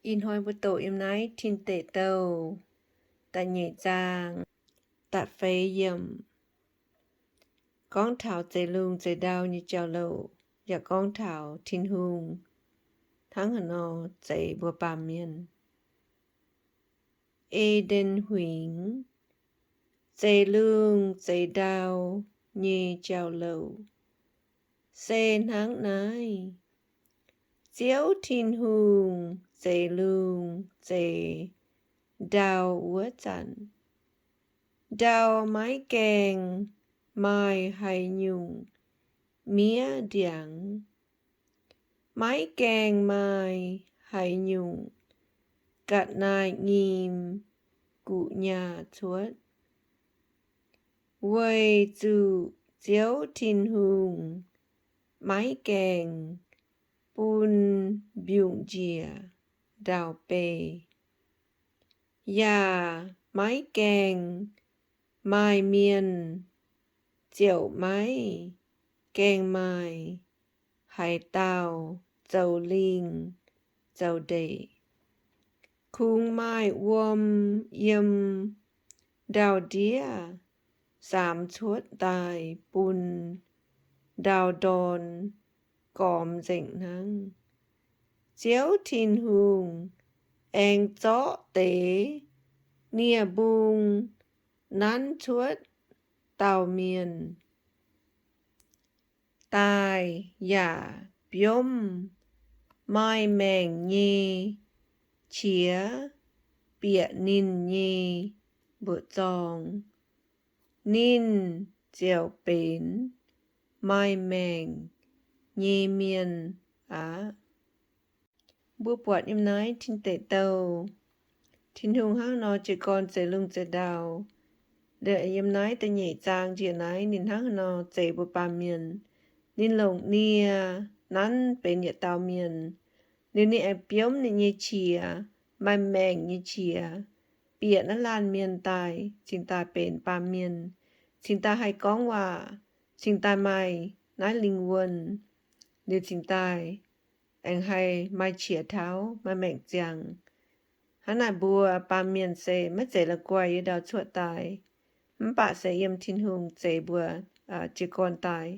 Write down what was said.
Ih hnoi mbuo doqc yiem naaiv Tin Deic Douh da'nyeic zaang da'feix yiemc, gorngv taux zeix lungh zeix ndau nyei jauv-louc, yaac gorngv taux Tin-Hungh hnangv haaix nor zeix mbuo baamh mienh. E^nden Huingx. Zeix lungh zeix ndau nyei jauv-louc se hnangv naaiv. Ziouv Tin-Hungh zeix lungh zeix ndau wuov zanc, ndau maiv gaengh maaih haaix nyungc miev ndiangx, maiv gaengh maaih haaix nyungc ga'naaiv-nyim guqc nyaah cuotv, weic zuqc Ziouv Tin-Hungh maiv gaengh bun mbiungc njiec ndau-beih, yaac maiv gaengh maaih mienh, ziouc maiv gaengh maaih haaix dauh zoux lingh zoux ndeic. Kungx maaih wuom yiem ndau-ndiev saamx cuotv daaih bun ndau-ndorn gormx nzengc hnangv. Ziouv Tin-Hungh aengx zorqv deix nie-mbung nanv cuotv dauh mienh daaih yaac biomv maaih maengc nyei qiex bieqc ninh nyei mbuoqc-zorng. Ninh ziouc benx maaih maengc nyei mienh aqv. Mbuo buatc yiem naaiv Tin Deic Douh, Tin-Hungh hnangv nor jiez gorn zeix lungh zeix ndau. Yiem naaiv da'nyeic zaang njiec naaiv ninh hnangv haaix nor zeix mbuo baamh mienh. Ninh longc nie nanv benx yietc dauh mienh. Liuz ninh aengx biomv ninh nyei qiex, maaih maengc nyei qiex, bieqc naaiv laanh mienh daaih cingx daaih benx baamh mienh, cingx daaih haih gorngv waac, cingx daaih maaih naaiv lingh wuonh, liuz cingx daaih aengx haih maaih qiex tauv, maaih maengc ziangx. Hnangv naaic mbuo baamh mienh se maiv zeiz la'guaih yiem ndau cuotv daaih, mv baac se yiem Tin-Hungh zeix mbuo jiez gorn daaih.